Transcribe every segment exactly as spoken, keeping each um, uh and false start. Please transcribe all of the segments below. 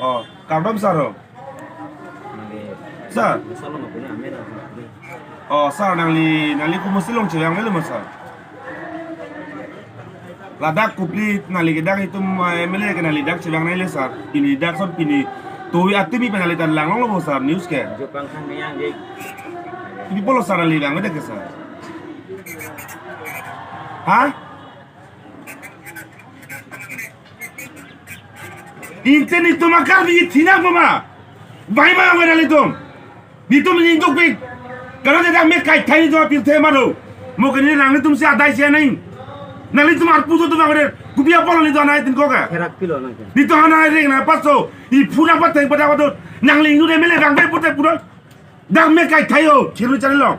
Oh, kardom sir ho. Sir. Sir lo ma puni amen a. Oh, sir, nangli, nangli komatsi along chevang avelo ma, sir? Ladak Kopili nangli ke dak itum, eh, M L A ke nangli dak chevang nangji le, sir. Pini dak son pini tovi atumi pen nangli tan langlonglo bo, sir, news ke. Jo pangkhang niyang je. Pini pulo, sir, nangli vangvedet ke, sir? Ha? Inte netum a-Karbi thinang ma? Vangve ma nanglitum? Netum ningdukpik. Karena tidak me kai thai netum apirthe ma do. Mo ke ne nanglitum si adai si nang. Nanglitum arpu do tum vangvedet. Kopi apotlo netum anai tin ko ka? Therak pilo nang ke. Netum anai reng nangpaso. Iphu nangpatheng pada pada. Nangli nu M L A vangve pute pura. Dak me kai thai ho, chiru chari lo.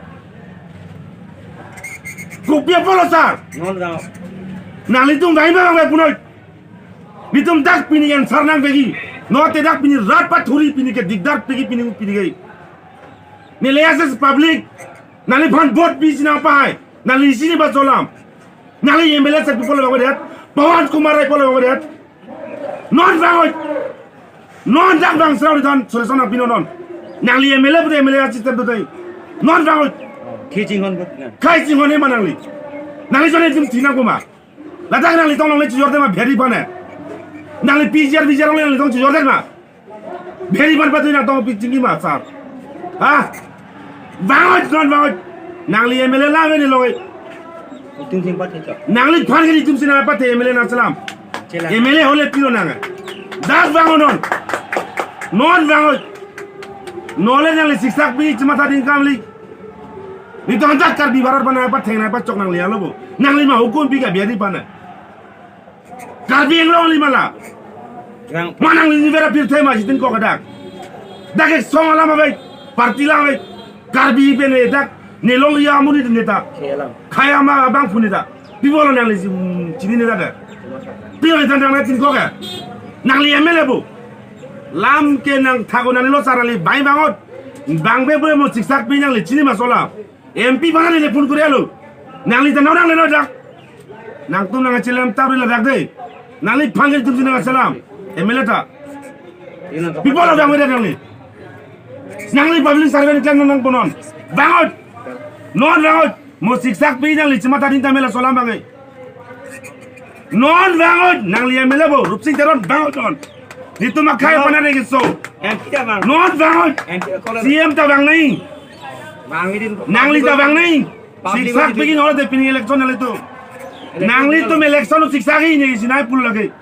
Kopi apotlo sir? Non dao. Nanglitum vangve ma vangve punoi. Netum dak pini answer nangvekji. Non te dak pini rat pathuri pini ke dikdar pekji pini pini ke. Neli as a public. Nangliphan vote pisi nangpahai. Nangli chini ba cholam. Nangli M L A sir pi pulo vangvedet. Pawan Kumar Rai pulo vangvedet. Non vangoi. Non dak vang srau di don solution nangpinon non. Nangli M L A pute M L A assistant pute. Non vangoi. Khai chinghon pute. Khai chinghon ma nangli. Nangli jone jim thinang ko ma. Ladak nanglitum longle chijordet ma bihari aphan ne. Nangli P G R V G R longle nanglitum chijordet ma. Bihari aphan patu nangtum pi chingki ma sir. Ha? Vangoi, non vangoi. Nangli M L A lang ni longle. Itum sing pat chok. Nangliphan ke itum sina pat M L A nangchelam. Chela. M L A hole pilo nang. Dak vangoi non. Non vangoi. Non le nangli siksak pi chimatha ding kamli. Netum dak Karbi barat aphan nangpatheng nangpachok nangli alo bo. Nangli ma hukum pi ka bihari aphan ne. Karbi Anglong li ma la. Yang ma nangli ni vera pirthe ma chitin ko kadak. Dak ek song alam ave, party alam ave. Karbi pen ne dak, ne longri amonit ne ta. Khei alam. Khei ama abang pun ne ta. Pi pulo nangli si, mm, chini ne ta da. Pi pulo nangli tan nangtin ko ka. Nangli M L A bo. Lam ke nangthak-o nanglilo sir nangli vang vangot. Vangve pu mo siksak pi nangli chini ma cholam. M P aphan neli phone kori alo. Nangli ta nang nangle non dak. Nangtum nangchelam ta ri ladak de. Nangliphan ke itum si nangchelam. M L A ta. Pi pulo vangvedet nangli. Nangli public servant klemnon nangpo non. Vangot. Non vangot. Mo siksak pi nangli chimatha ding ta M L A cholam vange. Non vangot, nangli M L A bo, Rupsing Teron vangot non. Netum akhai aphan areng keso. M P ta vang. Non vangot. M P ta kolom. C M ta vang nai. Vang idin. Nangli ta vang nai. Public siksak pi ke non te pini election nanglitum. Election nanglitum nanglitum. Election siksak ke ne si nai pulo lake.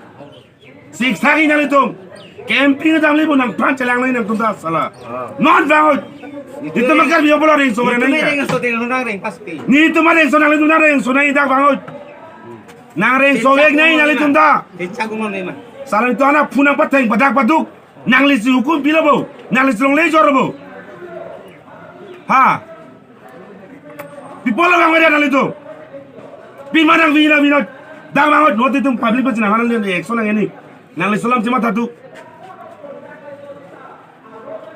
Siksak ke nanglitum. Campaign damli bo nangphan chelang nai nangtum ta sala. Ah. Non vangot. Netum akar biyo pulo rengso nai. Netum rengso te nang reng pas pi. Netum rengso nanglitum nangrengso nai dak vangot. Nangrengso vek nai nanglitum ta. Kecha kumam ne ma. Sala netum ana phun nangpatheng padak paduk. Nangli si hukum pilo bo. Nangli si longle jor bo. Ha. Pi pulo vangvedet nanglitum. Pi ma nangvina vina. Dak vangot non te itum public pachinang nang action nang ini. Nangli cholam chimatha tu.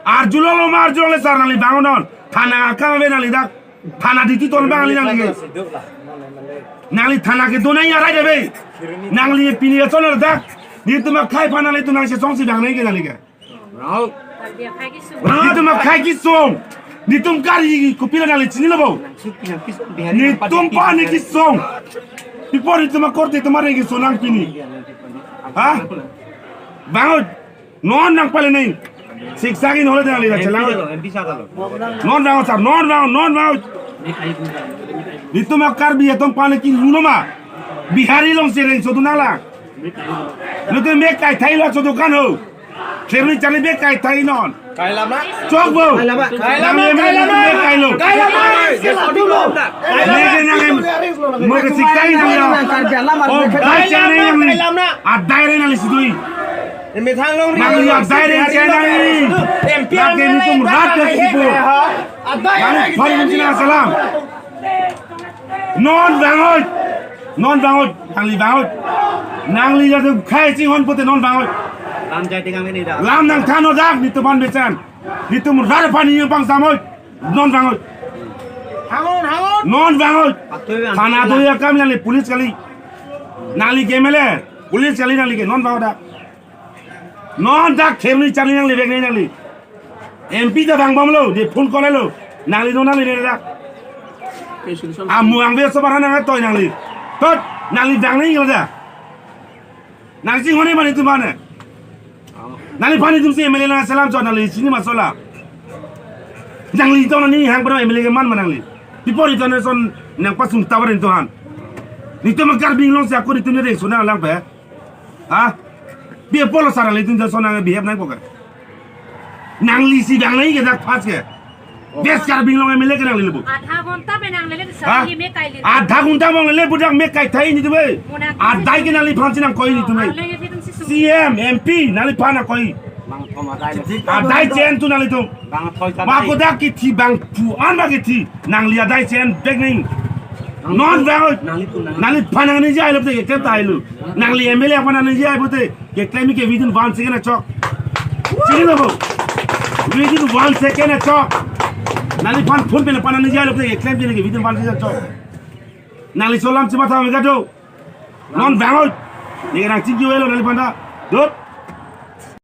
Arjulonglo ma arjulongle sir nangli vangot non. Thana akam ave nangli dak. Thana duty ton bang nangli nangli ke. Nangli thana kedo nangji arai de be. Nangli pini ya chonor dak. Netum akhai aphan nanglitum nangchesong si vang nai ke nangli ke. Netum akhai kesung. Netum Karbi kopilo nangli chinilo bo. Netum aphan ne kesung. Pi pulo netum akorte atum areng keso nang pini. Ha? Vangot. Non nangpale nai. Siksak ke non le nangli ta chelang. M P sir lo. Non vangot sir, non vangot, non vangot. Netum a Karbi atum aphan ne kilu no ma. Bihari along si rengso dun nang la. Netum me kai thai lo chodo kan ho. Cherni charni me kai thai non. Kai lam na? Chok bo. Kai lam na? Kai lam na? Nang ye me kai lam na? Me kai lo. Kai lam na? Kai lam na? Me ke nang em. Mo ke siksak ke nang ya. Kai lam na? Oh, bai cha nang em. Kai lam na? Adai re nangli si dui. Methang long ri. Nangli adai reng chenang ni. M P lake netum rat ke sipu. Adai nangli reng phari chenang. Netum chelang salam. Non vangot. Non vangot. Nangli vangot. Nangli ya tu khai chinghon pute non vangot. Lam jai tingam ini dah. Lam nangthan non dak netum aphan besen. Netum rat aphan ni pangsamot. Non vangot. Hangon, hangon. Non vangot. Patui vangot. Thana tu ya kam nangli police kali. Nangli ke M L A. Police kali nangli ke non vangot dak. Non dak themni charli nanglivek nangli. M P ta vangbomlo, de phone call lo. Nangli non nangli ne dak. Amu angve so barha nang atoi nangli. Tot, nangli vang nangji lo da. Nangchinghon ne mane itum mane. Nangliphan itum si M L A nangselam chot nangli chini ma sola. Nangli to nangning hang pura M L A keman ma nangli. People itum ne son nangpasung tawar itum han. Netum Karbi Anglong si ako netum ne rengso nanglang pe. Ha? Pi apolo sar nangli itum jason nang behave nangpo ke. Nangli si vang nangji ke dak pas ke. West Karbi Anglong M L A ke nangli le bu. Adha ghonta pen nanglele Ha? Sari me kaili. Adha ghonta bang le bu dak me kai thai netum e. Mona Adai ke nangliphan si nangkoi netum e. Arleng e pitung si sung. C M, M P, nangliphan nangkoi. Bang thom adai le. Adai chen tu nanglitum. Bang thoi sa Ba dai. Kodak kithi bangphu an ba kithi. Nangli adai chen bek ning. Non vang oi. Nanglitum nang. Nangliphan nangniji ai lo te keklem tahai lo. Nangli M L A aphan nangniji ai pote keklem ke within one second achok. Chini lo bo. Within one second achok. Nangliphan phone pen aphan nangniji ai lo te keklem ke within one second achok. Nangli solam chimatha mega do. Non vang oi. Ne nangchingki oi lo nangliphan ta. Dot.